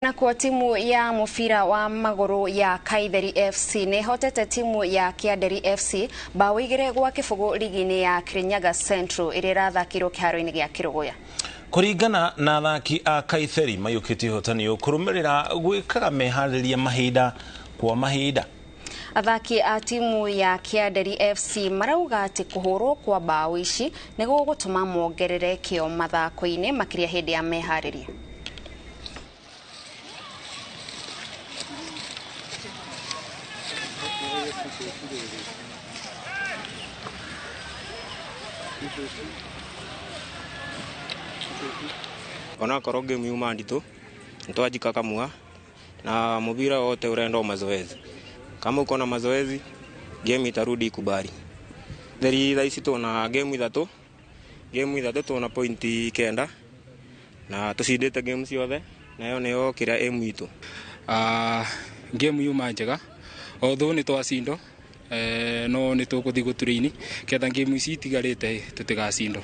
Nakuo timu ya mũbira wa magũrũ ya Kaitheri FC nĩ ĩhotete timu ya Kĩanderi FC bao 2-0 ligi-inĩ ya Kirinyaga Central ĩrĩa ĩrathakĩirwo kĩharo-inĩ gĩa Kĩrũgũya. Kũringana na athaki a Kaitheri mayũkĩtie ũhotani ũyũ kũrũmĩrĩra gwĩkaga meharĩria mahinda kwa mahinda. Athaki a timu ya Kĩanderi FC marauga atĩ kũhũrwo kwa bao ici nĩ gũgũtũma mongerere kĩo mathako-inĩ makĩria hĩndĩ ya meharĩria. Onakorwo game yuma nditũ nitwajikakamua na mubira wote urenda mazoezi. Kama uko na mazoezi game itarudi ikubali. Theri thaa ici tuna game ithatu, game ithatu tuna pointi 9 na tucindite game ciothe nayo niyo kiria aim itu. Game yuma njega although ni twacindo no ni tũgũthiĩ gũturaini ketha game ici itigarĩte tũtigacindo.